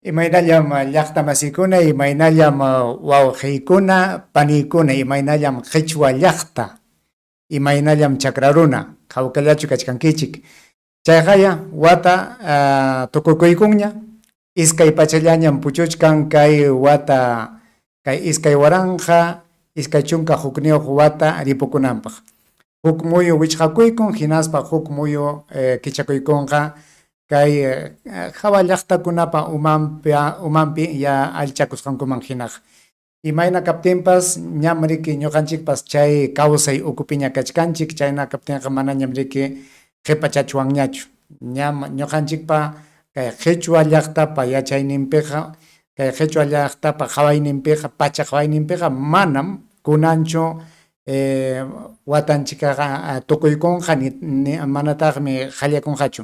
Imaynallam llaqta masikuna, imaynallam wawqiykuna, paniykuna, imaynallam qichwa llaqta, imaynallam chakraruna, hawkallachu kachkankichik. Chayqaya wata tukukuykunña, iskay pachallañam puchuchkan kay wata, kay 2021 wata ripukunanpaq. Huk muyu wichqakuykun hinaspa huk muyu kichakuykunqa kay hawa llaqtakunapa umanpi ya allchakusqankuman hinaqa. Imayna kaptinpas ñam riki ñuqanchikpas chay kawsay ukupiña kachkanchik, chayna kaptinqa manañam riki qipachachwanñachu. Ñam ñuqanchikpa kay qichwa llaqtapa yachayninpiqa, kay qichwa llaqtapa qawayninpiqa, pacha qawayninpiqa manam kunanchu watanchikqa tukuykunqa ni manataqmi qallakunqachu.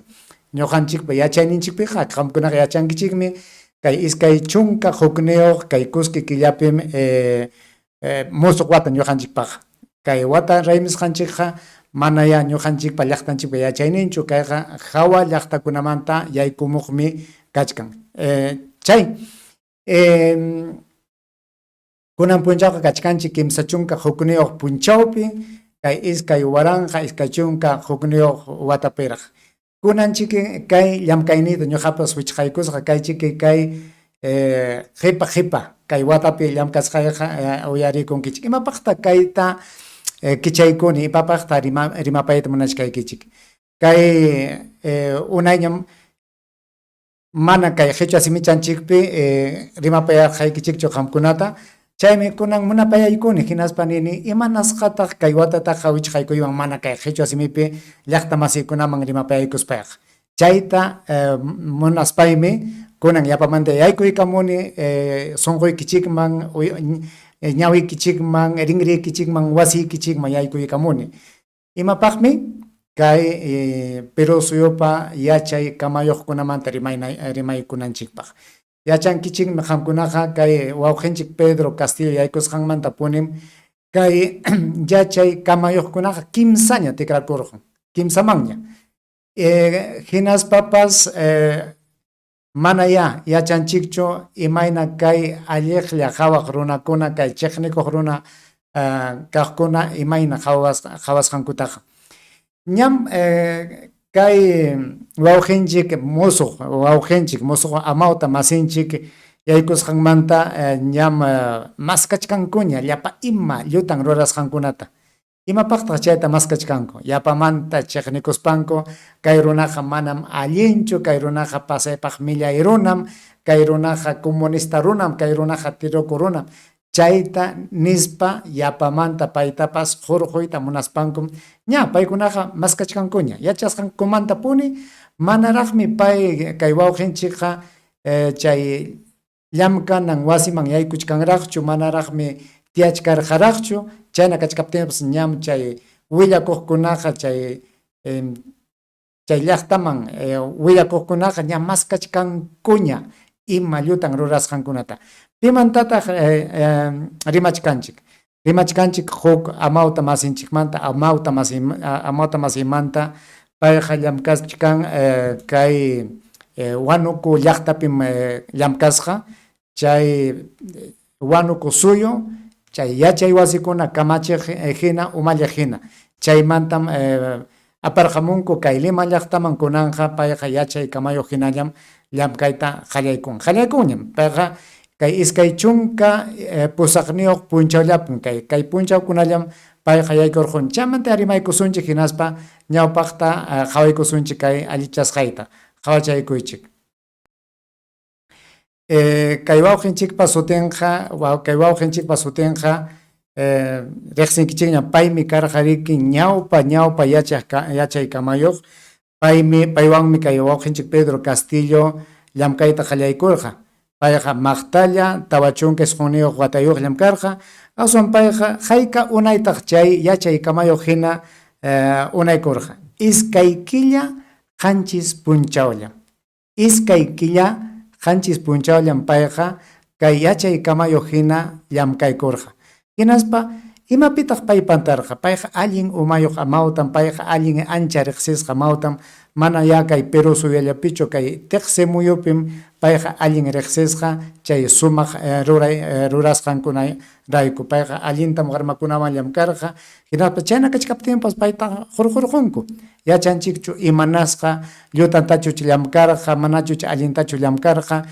Ñuqanchikpa yachayninchikpiqa qamkunaqa yachankichikmi kay 21 kay kuski killapim musuq wata ñuqanchikpaqqa. Kay wata raymisqanchikqa manayá ñuqanchikpa llaqtanchikpa yachayninchu, kayqa hawa llaqtakunamanta yaykumuqmi kachkan. Chay kunan punchawqa kachkanchik 31 punchawpi kay 2021 watapiraq. Kunan chiki kay llamkayniyta ñuqapas wichqaykusqa kay chiki kay qipa qipa kay watapi llamkasqayqa uyarikunkichik. Imapaqta kayta kichaykuni, imapaqta rimapayta munachkaykichik. Kay unayñam mana kay qichwa simichanchikpi rimapayarqaykichikchu qamkunata, chaymi kunan munapayaykuni hinaspa nini imanasqataq kay watataqa wichqaykuywan mana kay qichwa simipi llaqta masiykunaman rimapayaykuspayqa. Chayta munaspaymi kunan yapamanta yaykuykamuni sunquykichikman, ñawiykichikman, rinriykichikman, wasiykichikman yaykuykamuni. Imapaqmi kay Perú suyupa yachay kamayuqkunamanta rimaykunanchikpaq. Yachankichikmi qamkunaqa kay wawqinchik Pedro Castillo yaykusqanmantapunim kay yachay kamayuqkunaqa kimsaña tikrakurqan, kimsamanña. Hinaspapas manayá yachanchikchu imayna kay alliqlla qawaq runakuna, kay chiqnikuq runa kaqkuna imayna qawasqankutaqa. Ñam kay wawqinchik musuq wawqinchik musuq amawta masinchik yaykusqanmanta ñam maskachkankuña llapa ima llutan rurasqankunata. Imapaqtaq chayta maskachkanku? Yapamanta chiqnikuspanku, kay runaqa manam allinchu, kay runaqa pasaypaq millay runam, kay runaqa comunista runam, kay runaqa tiruku runam. Chayta nispa yapamanta paytapas hurquyta munaspankum ña paykunaqa maskachkankuña. Yachasqankumantapuni manaraqmi pay kay wawqinchikqa chay llamkanan wasiman yaykuchkanraqchu, manaraqmi tiyachkarqaraqchu, chayna kachkaptinpas ñam chay willakuqkunaqa chay chay llaqtaman willakuqkunaqa ña maskachkankuña ima llutan rurasqankunata. Pimantataq rimachkanchik? Rimachkanchik huk amawta masinchikmanta, amawta masi amawta masimanta, payqa llamkachkan kay Huánuco llaqtapim llamkasqa, chay Huánuco suyu, chay yachay wasikuna kamachiq hina, umalliq hina. Chaymantam aparqamunku kay Lima llaqtaman, kunanqa payqa yachay kamayuq hinallam llamkayta qallaykun. Qallaykunñam, payqa kay 28 punchawllapim, kay punchawkunallam payqa yaykurqun. Chaymanta rimaykusunchik hinaspa ñawpaqta qawaykusunchik kay allichasqayta. Qawachaykuychik. Kay wawqinchikpa sutinqa, kay wawqinchikpa sutinqa riqsinkichikñam, paymi karqa riki ñawpa ñawpa yachaq yachay kamayuq, paymi paywanmi kay wawqinchik Pedro Castillo llamkayta qallaykurqa. Payqa maqtalla 49 watayuqllam karqa, aswan payqa hayka unaytaq chay yachay kamayuq hina unaykurqa, 2 killa 7 punchawllam. 2 killa 7 punchawllam payqa kay yachay kamayuq hina llamkaykurqa. Hinaspa Imapitaq pay pantarqa? Payqa allin umayuq amawtam, payqa allin ancha riqsisqa amawtam, mana ya kay Perú suyullapichu, kay tiqsi muyupim payqa allin riqsisqa chay sumaq ruray rurasqankunarayku. Payqa allintam warmakunawan llamkarqa, hinaspa chayna kachkaptinpas paytaqa hurqurqunku. Yachanchikchu imanasqa llutantachuch llamkarqa, manachuch allintachu llamkarqa,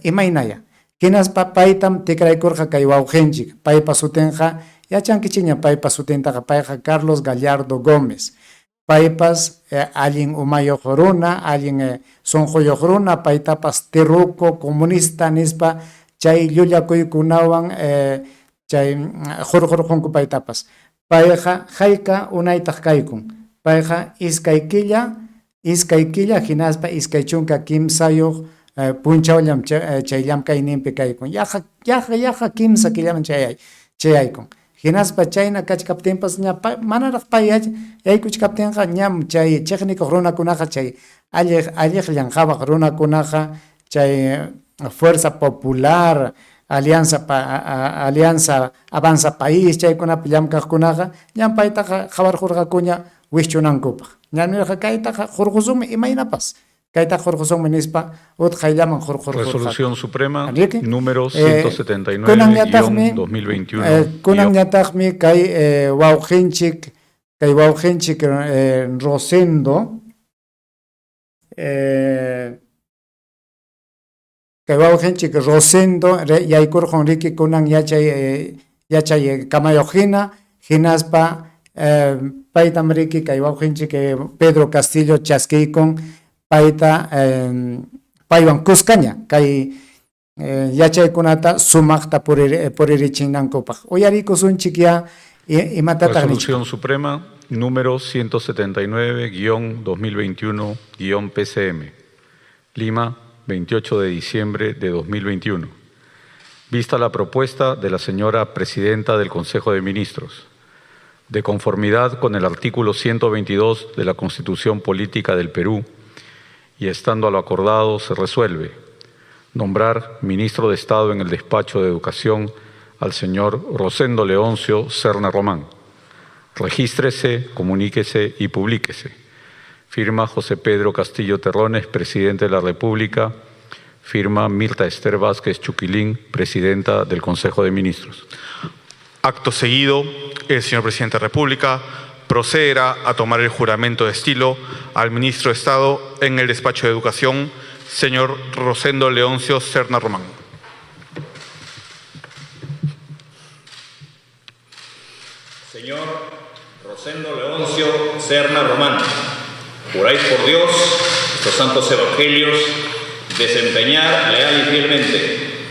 imaynaya. Hinaspa paytam tikraykurqa kay wawqinchik, paypa sutinqa, yachankichikñam paypa sutintaqa, payqa Carlos Gallardo Gómez. Paypas allin umayuq runa, allin sunquyuq runa, paytapas terruco, comunista nispa chay llullakuykunawan chay hurqurqunku paytapas. Payqa hayka unaytaq kaykun? Payqa iskay killa, iskay killa hinaspa 23 punchawllam chay llamkayninpi kaykun. Yaqa, yaqa, yaqa kimsa killaman chayaykun. Hinaspa chayna kachkaptinpas ña manaraq pay yaykuchkaptinqa ñam chay chiqnikuq runakunaqa chay alliq alliqllan qawaq runakunaqa chay Fuerza Popular, Alianza Alianza Avanza País chaykunapi llamkaqkunaqa ñam paytaqa qawarqurqakuña wischunankupaq. Ñam nirqa kaytaqa hurqusunmi imaynapas, kaytaqa hurqusunmi nispa utqayllaman hurqurqurqaku. Resolución Suprema Enrique, número kunanñataqmi 179-2021. kunanñataqmi kay wawqinchik, kay wawqinchik Rosendo kay wawqinchik Rosendo yaykurqun riki kunan yachay yachay kamayuq hina, hinaspa paytam riki kay wawqinchik Pedro Castillo chaskiykun payta paywan kuskaña kay yachaykunata sumaqta puririchinankupaq. Uyarikusunchikyá imatataq nichkan. Resolución Suprema número 179-2021-PCM. Lima, 28 de diciembre de 2021. Vista la propuesta de la señora Presidenta del Consejo de Ministros, de conformidad con el artículo 122 de la Constitución Política del Perú, y estando a lo acordado, se resuelve nombrar ministro de Estado en el despacho de Educación al señor Rosendo Leoncio Serna Román. Regístrese, comuníquese y publíquese. Firma José Pedro Castillo Terrones, presidente de la República. Firma Mirta Esther Vázquez Chuquilín, presidenta del Consejo de Ministros. Acto seguido, el señor presidente de la República procederá a tomar el juramento de estilo al ministro de Estado en el despacho de Educación, señor Rosendo Leoncio Serna Román. Señor Rosendo Leoncio Serna Román, juráis por Dios, estos santos evangelios, desempeñar leal y fielmente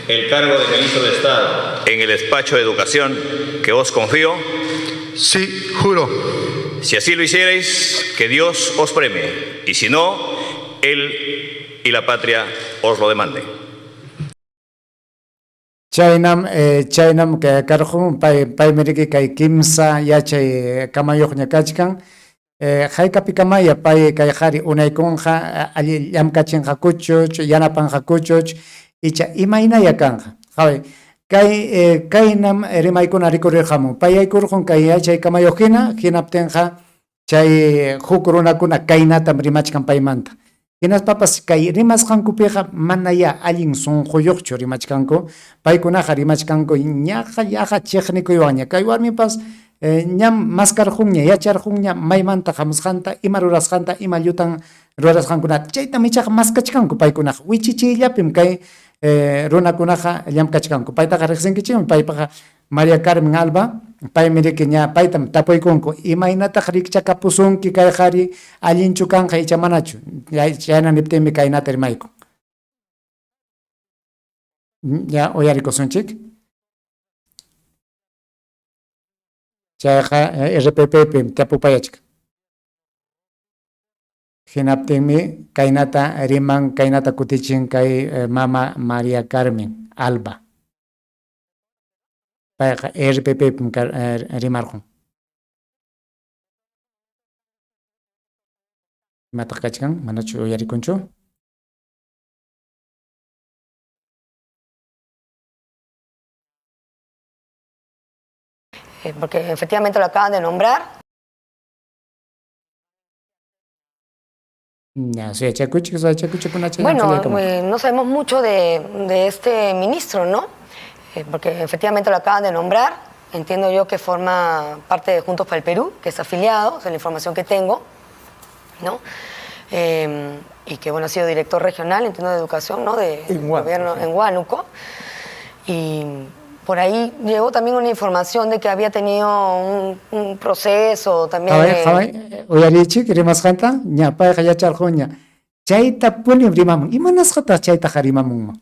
el cargo de ministro de Estado en el despacho de Educación que os confío. Sí, juro. Si así lo hicierais, que Dios os premie, y si no, Él y la patria os lo demanden. Chaynam chaynam karqun pay paymi riki kay kimsa yachay kamayuqña kachkan. Haykapikamaya pay kay qhari unaykunqa alli llamkachinqakuchuch, yanapanqakuchuch, icha imaynaya kanqa. Qhaway, kay kaynam rimaykuna rikurirqamun. Pay yaykurqun kay yachay kamayuq hina, hinaptinqa chay huk runakuna kaynatam rimachkan paymanta. Hinaspapas kay rimasqankupiqa manayá allin sunquyuqchu rimachkanku, paykunaqa rimachkanku ñaqa yaqa chiqnikuywanña. Kay warmipas ñam maskarqunña, yacharqunña maymanta hamusqanta, ima rurasqanta, ima llutan rurasqankunata. Chaytam ichaqa maskachkanku paykunaqa. Wichichiyllapim kay runakunaqa llamkachkanku. Paytaqa riqsinkichikmi, paypaqa María Carmen Alba, paymi riki ña paytam tapuykunku, imaynataq rikchakapusunki kay qhari, allinchu kanqa icha manachu? Chayna niptinmi kaynata rimaykun. Ya uyarikusunchik. Chayqa RPP-pim tapupayachkan. Hinaptinmi kaynata riman, kaynata kutichin kay mama María Carmen Alba. Payqa RPP-pim rimarqun. Imataq kachkan? Manachu uyarikunchu? Porque efectivamente lo acaban de nombrar. Ña, suyachakuchik, suyachakuchik, Bueno, no sabemos mucho de este ministro, ¿no? Porque efectivamente lo acaban de nombrar. Entiendo yo que forma parte de Juntos para el Perú, que es afiliado, es la información que tengo, ¿no? Y que, bueno, ha sido director regional, entiendo, de educación, ¿no? De En Huánuco, gobierno sí. en Huánuco. Y por ahí llegó también una información de que había tenido un proceso también. Qhaway, qhaway, uyariychik rimasqanta, ña payqa yacharqunña. Chaytapunim rimamun. Imanasqataq chaytaqa rimamunman?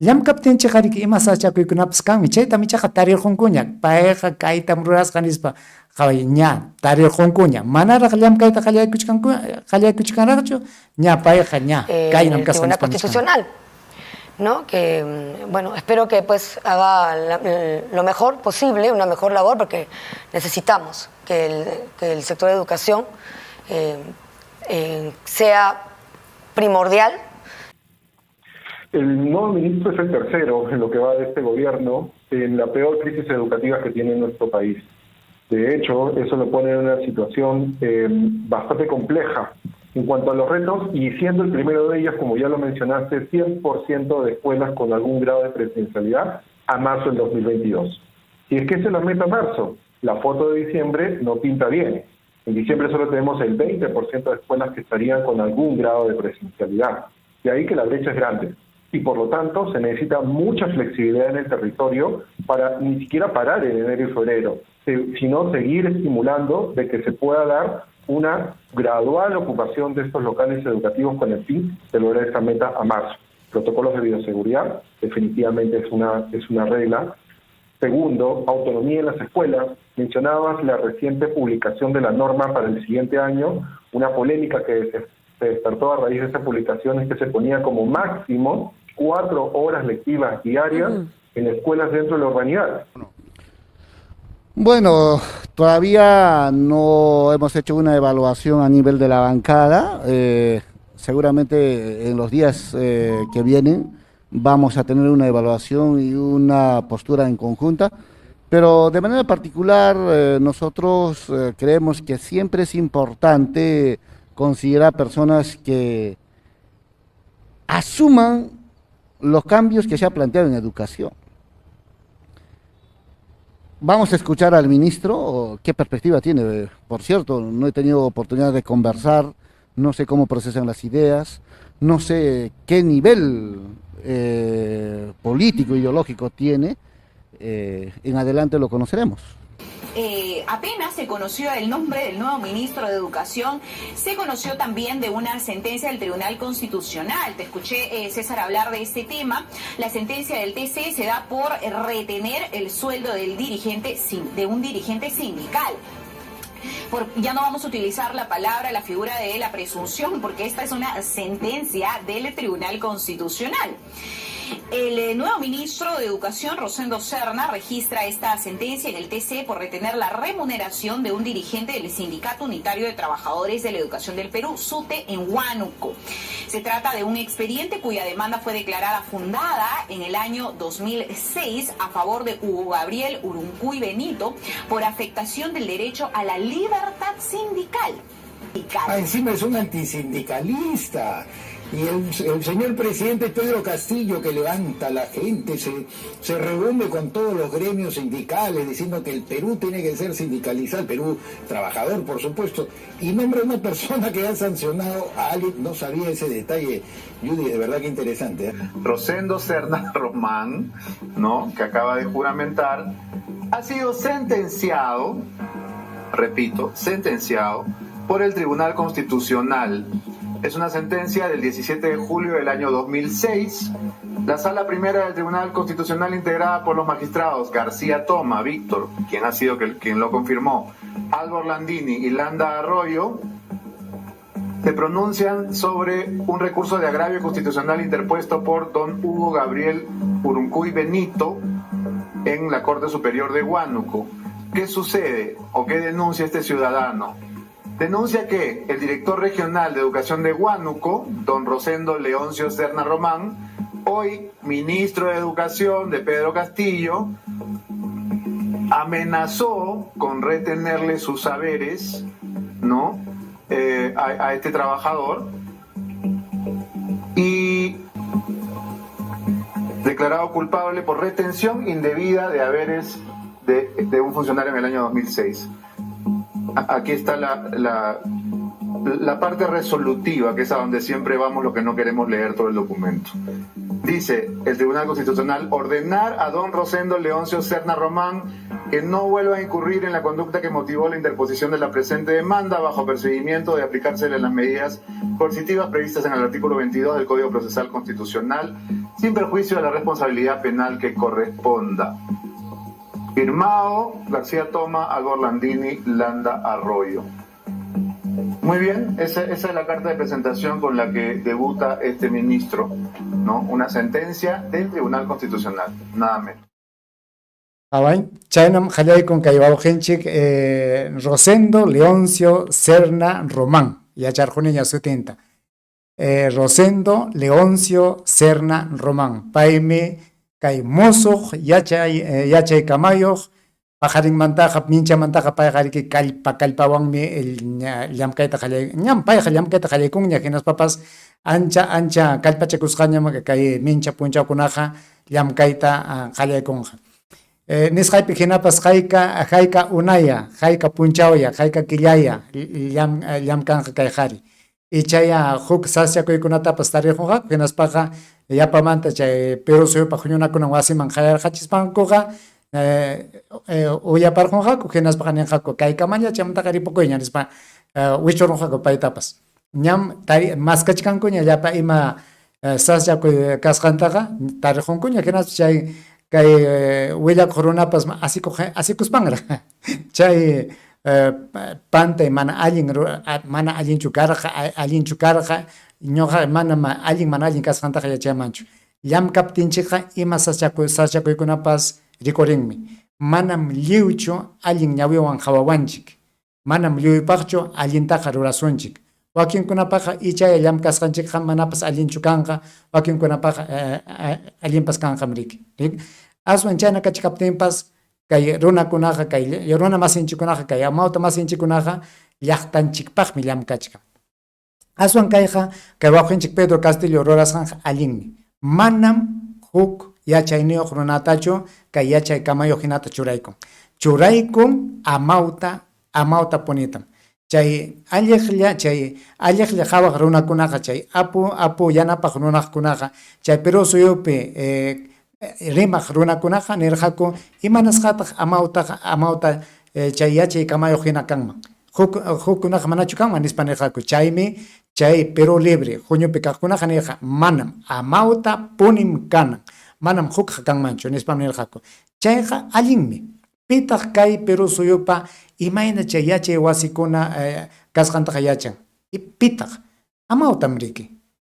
Llamkaptinchikqariki ima sasachakuykunapas kanmi. Chaytam ichaqa tarirqunkuña. Payqa kaytam rurasqa nispa. Qhaway, ña tarirqunkuña. Manaraq llamkayta qallaykuchkanraqchu, ña payqa ña En kaynam el kasqa Tribunal nispa nichkan. Constitucional, ¿no? Que, bueno, espero que pues haga lo mejor posible, una mejor labor, porque necesitamos que el sector de educación sea primordial. El nuevo ministro es el tercero en lo que va de este gobierno en la peor crisis educativa que tiene nuestro país. De hecho, eso lo pone en una situación bastante compleja en cuanto a los retos y siendo el primero de ellos, como ya lo mencionaste, 100% de escuelas con algún grado de presencialidad a marzo del 2022. Si es que esa es la meta a marzo, la foto de diciembre no pinta bien. En diciembre solo tenemos el 20% de escuelas que estarían con algún grado de presencialidad. De ahí que la brecha es grande. Y por lo tanto se necesita mucha flexibilidad en el territorio para ni siquiera parar en enero y febrero, sino seguir estimulando de que se pueda dar una gradual ocupación de estos locales educativos con el fin de lograr esta meta a marzo. Protocolos de bioseguridad definitivamente es una regla. Segundo, autonomía en las escuelas. Mencionabas la reciente publicación de la norma para el siguiente año. Una polémica que se despertó a raíz de esa publicación es que se ponía como máximo 4 horas lectivas diarias en escuelas dentro de la urbanidad. Bueno, todavía no hemos hecho una evaluación a nivel de la bancada. Seguramente en los días que vienen vamos a tener una evaluación y una postura en conjunta. Pero de manera particular, nosotros creemos que siempre es importante considerar personas que asuman los cambios que se ha planteado en educación. Vamos a escuchar al ministro, qué perspectiva tiene. Por cierto, no he tenido oportunidad de conversar, no sé cómo procesan las ideas, no sé qué nivel político, ideológico tiene. En adelante lo conoceremos. Apenas se conoció el nombre del nuevo ministro de Educación, se conoció también de una sentencia del Tribunal Constitucional. Te escuché, César, hablar de este tema. La sentencia del TC se da por retener el sueldo del dirigente, de un dirigente sindical. Ya no vamos a utilizar la palabra, la figura de la presunción, porque esta es una sentencia del Tribunal Constitucional. El nuevo ministro de Educación, Rosendo Serna, registra esta sentencia en el TC por retener la remuneración de un dirigente del Sindicato Unitario de Trabajadores de la Educación del Perú, SUTE, en Huánuco. Se trata de un expediente cuya demanda fue declarada fundada en el año 2006 a favor de Hugo Gabriel Uruncuy Benito por afectación del derecho a la libertad sindical. Ah, encima es un antisindicalista. Y el señor presidente Pedro Castillo, que levanta a la gente, se reúne con todos los gremios sindicales diciendo que el Perú tiene que ser sindicalizado, el Perú trabajador, por supuesto, y nombra a una persona que ha sancionado a alguien, no sabía ese detalle, Judy, de verdad que interesante, ¿eh? Rosendo Serna Román, ¿no?, que acaba de juramentar, ha sido sentenciado, repito, sentenciado por el Tribunal Constitucional. Es una sentencia del 17 de julio del año 2006. La sala primera del Tribunal Constitucional, integrada por los magistrados García Toma, Víctor, quien ha sido quien lo confirmó, Alba Orlandini y Landa Arroyo, se pronuncian sobre un recurso de agravio constitucional interpuesto por don Hugo Gabriel Uruncuy Benito en la Corte Superior de Huánuco. ¿Qué sucede o qué denuncia este ciudadano? Denuncia que el director regional de Educación de Huánuco, don Rosendo Leoncio Serna Román, hoy ministro de Educación de Pedro Castillo, Amenazó con retenerle sus saberes, ¿no? A este trabajador y declarado culpable por retención indebida de haberes de un funcionario en el año 2006. Aquí está la parte resolutiva, que es a donde siempre vamos los que no queremos leer todo el documento. Dice el Tribunal Constitucional: ordenar a don Rosendo Leoncio Serna Román que no vuelva a incurrir en la conducta que motivó la interposición de la presente demanda bajo perseguimiento de aplicársele las medidas coercitivas previstas en el artículo 22 del Código Procesal Constitucional, sin perjuicio de la responsabilidad penal que corresponda. Firmado García Toma, Alba Orlandini, Landa Arroyo. Muy bien, esa es la carta de presentación con la que debuta este ministro, ¿no? Una sentencia del Tribunal Constitucional, nada menos. Qhawan, chaynam qallaykun kay wawqinchik Rosendo Leoncio Serna Román, yacharquniña sutinta. Rosendo Leoncio Serna Román, paymi kay musuq yachay kamayuq. Paqarinmantaqa, minchamantaqa payqa riki kallpa kallpawanmi llamkayta qallay, ñam payqa llamkayta qallaykunña, hinaspapas ancha ancha kallpachakusqañam kay mincha punchawkunaqa llamkayta qallaykunqa. Nisqaypi hinapas hayka unaya, hayka punchawya, hayka killaya llamkanqa kay qhari. Ichaya huk sasachakuykunatapas tarirqunqaku, hinaspaqa yapamanta chay Perú suyupaq huñunakunan wasiman qallarqachispankuqa uyaparqunqaku, hinaspaqa ninqaku kaykamalla, chaymantaqa ripukuyña nispa wichurunqaku paytapas. Ñam maskachkankuña llapa ima sasachakuy kasqantaqa tarirqunkuña, hinaspa chay kay willakuq runapas asikuspanraq chay pantay mana allin mana allinchu karqa, allinchu karqa, ñuqa manam allin mana allin kasqantaqa yachaymanchu. Llamkaptinchikqa ima sasachakuykunapas rikurinmi. Manam lliwchu allin ñawiwan qhawawanchik. Manam lliwpaqchu allintaqa rurasunchik. Wakinkunapaqa ichaya llamkasqanchikqa manapas allinchu kanqa, wakinkunapaqa allinpas kanqam riki. Aswan chayna kachkaptinpas kay runakunaqa, kay runa masinchikkunaqa, kay amawta masinchikkunaqa llaqtanchikpaqmi llamkachkan. Aswan kayqa, kay wawqinchik Pedro Castillo rurasqanqa allinmi. Manam huk yachayniyuq runatachu kay yachay kamayuq hinata churaykun. Churaykun amawta, amawta punitam. Chay alliqlla qhawaq runakunaqa, chay apu yanapaq runakunaqa, chay Perú suyupi rimaq runakunaqa nirqaku imanasqataq amawta chay yachay kamayuq hina kanman. Hukkunaqa manachu kanman nispa nirqaku. Chaymi chay Perú Libre huñupi kaqkunaqa nirqa manam amawta punim kanan, manam hukqa kanmanchu nispam nirqaku. Chayqa allinmi. Pitaq kay Perú suyupa imayna chay yachay wasikuna kasqantaqa yachan? Pitaq? Amawtam riki.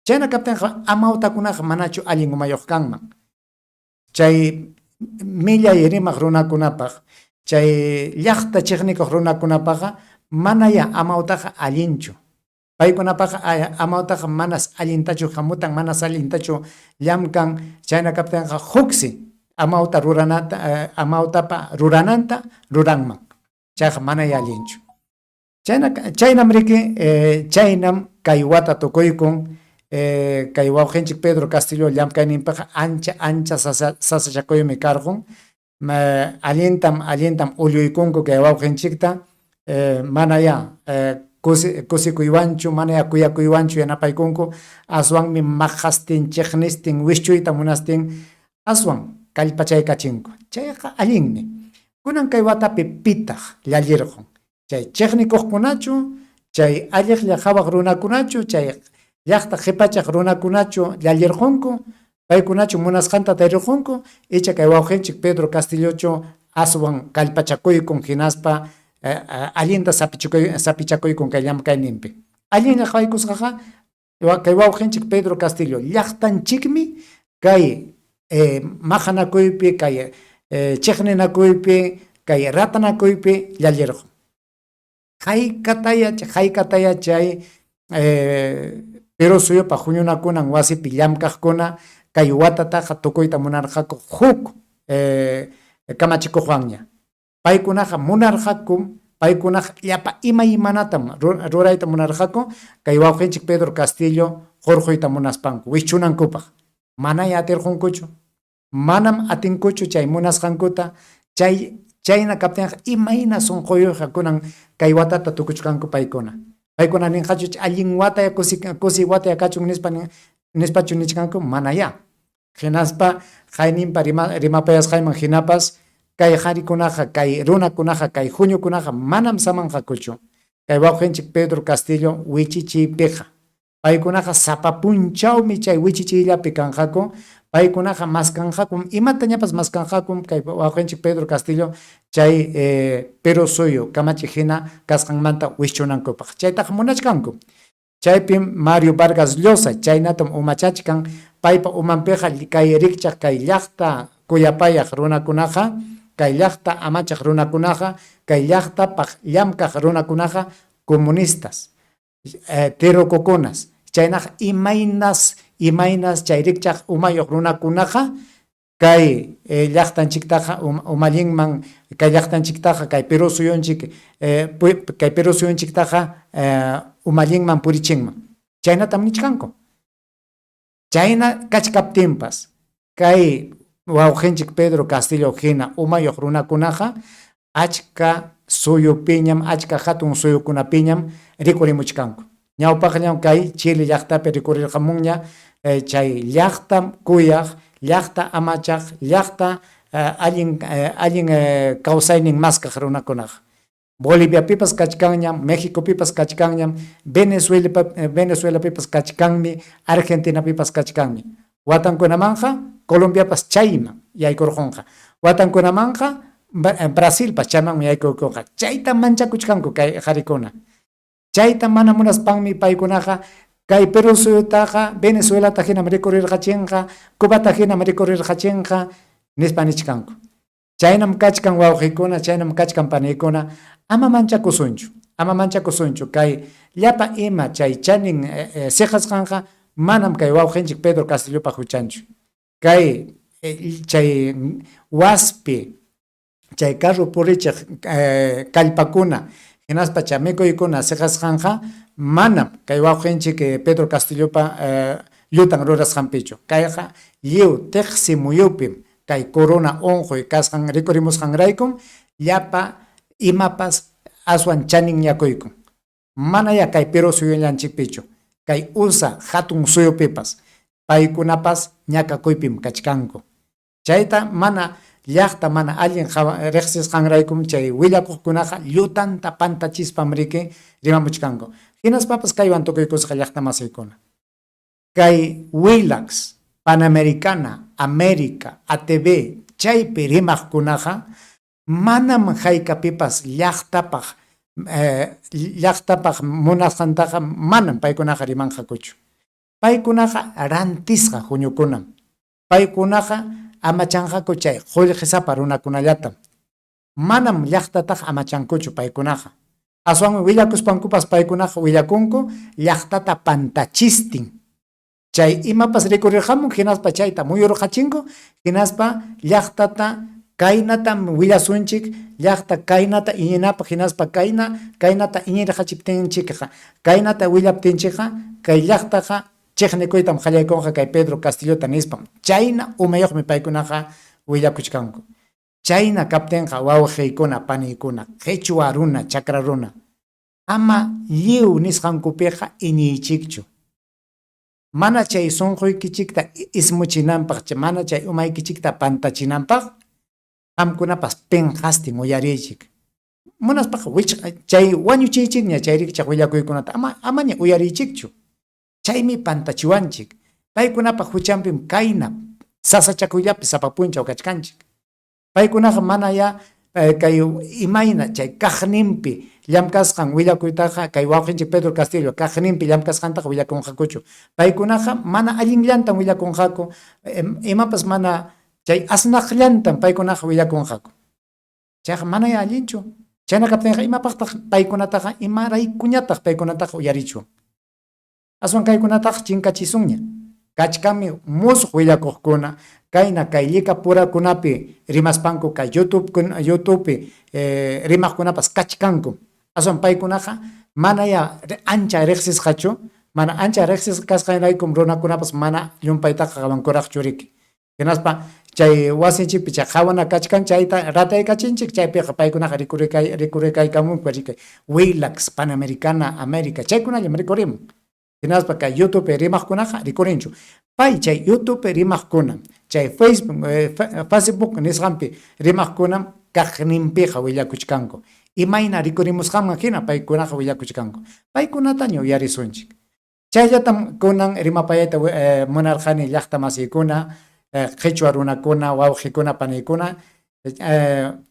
Chayna kaptinqa amawtakunaqa manachu allin umayuq kanman. Chay millay rimaq runakunapaq, chay llaqta chiqnikuq runakunapaqqa manaya amawtaqa allinchu. Paykunapaqa amawtaqa manas allintachu hamutan, manas allintachu llamkan. Chayna kaptinqa huksi amawta ruranata, amawtapa rurananta ruranman. Chayqa manaya allinchu. Chaynam riki, chaynam kay wata tukuykun, kay wawqinchik Pedro Castillo llamkayninpiqa ancha ancha sasachakuymi karqun. Allintam ulluykunku kay wawqinchikta, manaya kusikuywanchu, manaya kuyakuywanchu yanapaykunku, aswanmi maqastin, chiqnistin, wischuyta munastin, aswan kallpachaykachinku. Chayqa allinmi. Kunan kay watapi pitaq llallirqun. Chay chiqnikuqkunachu, chay alliqlla qhawaq runakunachu, chay llaqta qhipachaq runakunachu llallirqunku, paykunachu munasqanta tarirqunku, icha kay wawqinchik Pedro Castillochu aswan kallpachakuykun hinaspa allinta sapichakuykun kay llamkayninpi. Allinlla qhawaykusqaqa kay wawqinchik Pedro Castillo llaqtanchikmi kay maqanakuypi, kay chiqninakuypi, kay ratanakuypi llallirqun. Haykataya chay Perú suyupaq huñunakunan wasipi llamkaqkuna kay watataqa tukuyta munarqaku huk kamachikuqwanña. Paykunaqa munarqakum, paykunaqa llapa imaymanatam rurayta munarqaku kay wawqinchik Pedro Castillo hurquyta munaspanku, wischunankupaq. Manaya atirqunkuchu. Manam atinkuchu chay munasqankuta, chay chayna kaptinqa imayna sunquyuqqa kunan kay watata tukuchkanku paykuna. Paykuna ninqachu allin wataya kusi kusi wataya kachun nispa nispachu nichkanku? Manayá. Hinaspa qayninpa rimapayasqayman hinapas kay qarikunaqa, kay runakunaqa, kay huñukunaqa manam samanqakuchu. Kay wawqinchik Pedro Castillo wichichiypiqa. Paykunaqa sapa punchawmi chay wichichiyllapi kanqaku. Paykunaqa maskanqakum, imatañapas maskanqakum kay wawqinchik Pedro Castillo chay Perú suyu kamachiq hina kasqanmanta wischunankupaq. Chaytaqa munachkankum. Chaypim Mario Vargas Llosa chaynatam umachachkan, paypa umanpiqa kay rikchaq kay llaqta kuyapayaq runakunaqa, kay llaqta amachaq runakunaqa, kay llaqtapaq llamkaq runakunaqa comunistas, tirukukunas. Chaynaqa imaynas imaynas chay rikchaq umayuq runakunaqa kay llaqtanchiktaqa umallinman, kay llaqtanchiktaqa kay Perú suyunchik, kay Perú suyunchiktaqa umallinman purichinman. Chaynatam nichkanku. Chayna kachkaptinpas kay wawqinchik Pedro Castillo hina umayuq runakunaqa achka suyupiñam, achka hatun suyukunapiñam rikurimuchkanku. Ñawpaqllam kay Chile llaqtapi rikurirqamunña chay llaqta kuyaq, llaqta amachaq, llaqta allin allin kawsaynin maskaq runakunaqa. Boliviapipas kachkanñam, Mexicopipas kachkanñam, Venezuelapipas kachkanmi, Argentinapipas kachkanmi. Watankunamanqa Colombiapas chayman yaykurqunqa. Watankunamanqa Brasilpas chaymanmi yaykurqunqa. Chaytam manchakuchkanku kay qarikuna. Chayta mana munaspanmi paykunaqa kay Perú suyutaqa Venezuelata hinam rikurirqachinqa, Cubata hinam rikurirqachinqa nispa nichkanku. Chaynam kachkan wawqikuna, chaynam kachkan paniykuna, ama manchakusunchu, ama manchakusunchu kay llapa ima chay chanin siqasqanqa manam kay wawqinchik Pedro Castillopa huchanchu. Kay chay waspi, chay carro purichiq kallpakuna hinaspa chay mikuykuna siqasqanqa manam kay wawqinchik Pedro Castillopa llutan rurasqanpichu. Kayqa lliw tiqsi muyupim Kay corona unquy kasqan rikurimusqanraykum llapa imapas aswan chaninñakuykun. Manayá kay Perú suyullanchikpichu, kay usa hatun suyupipas paykunapas ñakakuypim kachkanku. Chayta mana llaqta mana allin riqsisqanraykum chay willakuqkunaqa llutanta pantachispam riki rimamuchkanku. Hinaspapas kaywan tukuykusqa llaqtamasiykuna. Kay Willax, Panamericana, América, ATV chaypi rimaqkunaqa manam haykapipas llaqtapaq llaqtapaq munasqantaqa manam paykunaqa rimanqakuchu. Paykunaqa rantisqa huñukunam. Paykunaqa amachanqaku chay qullqisapa runakunallatam. Manam llaqtataqa amachankuchu paykunaqa. Aswanmi willakuspankupas paykunaqa willakunku llaqtata pantachistin. Chay imapas rikurirqamun hinaspa chayta muyurqachinku hinaspa llaqtata kaynatam willasunchik, llaqta kaynata iñinapaq hinaspa kayna kaynata iñirqachiptinchikqa, kaynata willaptinchikqa kay llaqtaqa chiqnikuytam qallaykunqa kay Pedro Castillota nispam. Chayna umayuqmi paykunaqa willakuchkanku. Chayna kaptinqa wawqiykuna, paniykuna, qechwa runa, chakra runa, ama lliw nisqankupiqa iñiychikchu. Mana chay sunquykichikta ismuchinanpaq, mana chay umaykichikta pantachinanpaq, qamkunapas pinqastin uyariychik. Munaspaqa wichqa chay wañuchiychikña chay rikchaq willakuykunata ama amaña uyariychikchu. Chaymi pantachiwanchik. Paykunapa huchanpim kayna sasachakuyllapi sapa punchaw kachkanchik. Paykunaqa manayá kay imayna chay kaqninpi llamkasqan willakuytaqa kay wawqinchik Pedro Castillo kaqninpi llamkasqantaqa willakunqakuchu. Paykunaqa mana allinllantam willakunqaku, imapas mana chay asnaqllantam paykunaqa willakunqaku. Chayqa manayá allinchu. Chayna kaptinqa imapaqtaq paykunataqa imaraykuñataq paykunataqa uyarichwan? Aswan kaykunataqa chinkachisunña. Kachkanmi musuq willakuqkuna, Kayna kay llika purakunapi rimaspanku kay YouTube YouTubepi rimaqkunapas kachkanku. Aswan paykunaqa manayá ancha riqsisqachu, mana ancha riqsisqa kasqanraykum runakunapas mana llumpaytaqa qawankuraqchu riki. Hinaspa chay wasinchikpi chay qawana kachkan chayta rataykachinchik, chaypiqa paykunaqa rikurikay rikurikaykamunku riki Willax, Panamericana, América, chaykunallam rikurimun. Hinaspa kay YouTubepi rimaqkunaqa rikurinchu. Pay chay YouTubepi rimaqkuna, chay Facebook, Facebook nisqanpi rimaqkunam kaqninpiqa willakuchkanku. Imayna rikurimusqanman hina paykunaqa willakuchkanku. Paykunataña uyarisunchik. Chayllatam kunan rimapayayta munarqani llaqta masiykuna, qhichwa runakuna, wawqikuna, paniykuna,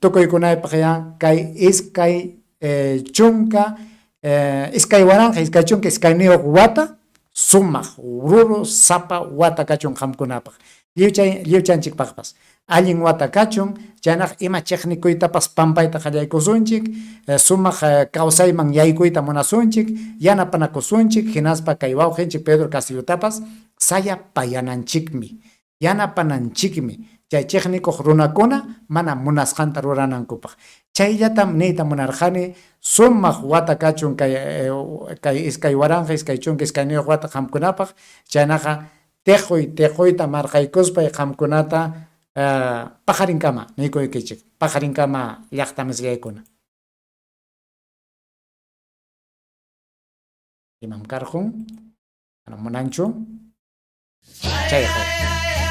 tukuykunaypaqyá kay 20 2022 wata sumaq ruru sapa wata kachun qamkunapaq. Lliwchay lliwchanchikpaqpas. Allin wata kachun, chaynaq ima chiqnikuytapas pampayta qallaykusunchik, sumaq kawsayman yaykuyta munasunchik, yanapanakusunchik, hinaspa kay wawqinchik Pedro Castillotapas sayapayananchikmi, yanapananchikmi, chay chiqnikuq runakuna mana munasqanta ruranankupaq. Chayllatam niyta munarqani, sumaq wata kachun kay kay 2022 wata qamkunapaq, chaynaqa Tiquy, tiquyta marqaykuspay qamkunata paqarinkama niykuykichik, paqarinkama llaqta misillaykuna. Imam karqun? Manam munanchu. Chayqa.